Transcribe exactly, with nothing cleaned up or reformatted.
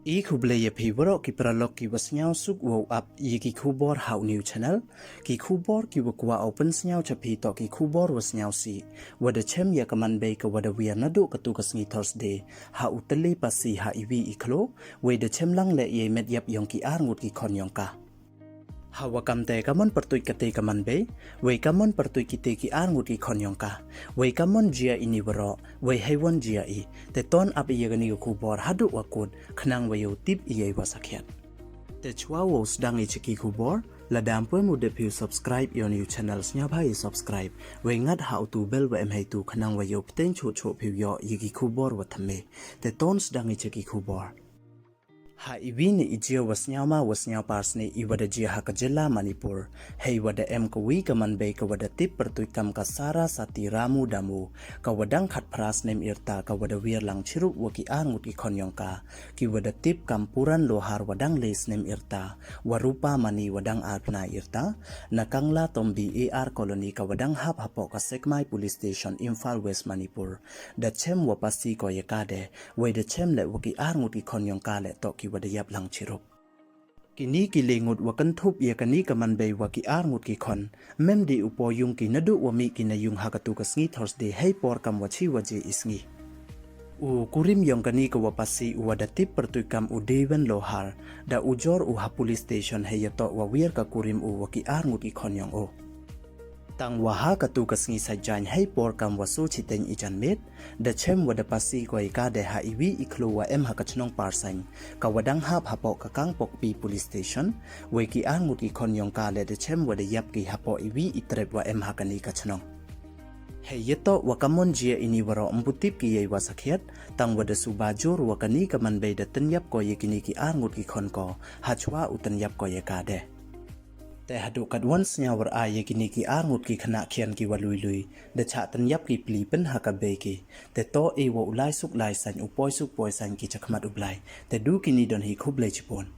I khublei ya phi waroh ki paralok ki wa sniawsuk wow ap ya ki khubor ha u new channel. Ki khubor ki wa kwah u pynsniaw cha phi toh ki khubor wa sniawsih, wa da chem ya ka manbei ka wa da wiar naduh katu ka sngi Thursday ha u tylli Pasi ha iwi i khloo, wei da chem lang leh ya i met yap yong ki ar ngut ki khon yong ka. Ha wa kam te ka mon pyrtuit kate ka manbei, wei ka mon pyrtuit kite ki ar ngut ki khon yong ka, wei ka mon jia ini waroh, wei heiwon jia i. Te ton ap ya kani ka khubor haduh wa kut, khnang wa yow tip ya i wa sakhiat. Te chwa wow sdang i cha ki khubor, lada ym pu em u dep phi u subscribe ya u new channel, sniawbha i subscribe, wei ngat ha utu u bell wa em heitu, khnang wa yow pteng choh choh phi u yoh ya ki khubor wa thymme. Te ton sdang i cha ki khubor. Ha iwi ini i jia wa sniawma wa sniawpar sni i wa da jia ha ka jylla Manipur, hei wa da em ka wi ka manbei ka wa da tip pyrtuit kam ka Sara Sati Ramu Damu, ka wa dang khatphra snem i rta, ka wa da wiar lang chirup wa ki ar ngut ki khon yong ka, ki wa da tip kam Puran Lohar wa dang le snem i rta, wa Rupa Mani wa dang arphew nai i rta, na Kangla Tombi A R Colony ka wa dang hap hapoh ka Sekmai Police Station, Imphal West, Manipur. Da chem wa pasi ko ya ka de, wei da chem leh wa ki ar ngut ki khon yong ka leh toh ki wa da yap lang chirup. Kini ki le ngut wa kynthup ya kani ka manbei wa ki ar ngut ki khon, ym em de u poi yung ki naduh wa mih ki na yung ha katu ka sngi Thursday hei por kam wa chi waje i sngi. U kurim yong kani ka wa pasi u wa da tip pyrtuit kam u Deven Lohar, da ujor u ha police station hei ya toh wa wiar ka kurim u wa ki ar ngut ki khon yong u. Tang wa ha katu ka sngi Saitjaiñ hei por kam wa soo chiteng i janmiet, da chem wa da pasi ko ya ka de ha iwi i khloo wa em ha ka chnong Parsaiñ, ka wa dang hap hapoh ka Kangpokpi Police Station, wei ki ar ngut ki khon yong ka leh da chem wa da yap ki hapoh iwi i trep wa em ha kani ka chnong. Hei ya toh wa ka mon jia ini waroh ym pu tip ki ya i wa sakhiat, tang wa da suba jur wa kani ka manbei da tynyap ko ya kini ki ar ngut ki khon ko, ha chwa u tynyap ko ya ka de. Te haduh katwon sniaw war ai ya kini ki ar ngut ki khynnah khian ki wa lui lui, da chah tynyap ki pli pyn ha ka bei ki. Te toh i wa u lai suk lai saiñ, u poi suk poi saiñ ki chakhmat u Blai. Te du kini don hi, khublei chibun.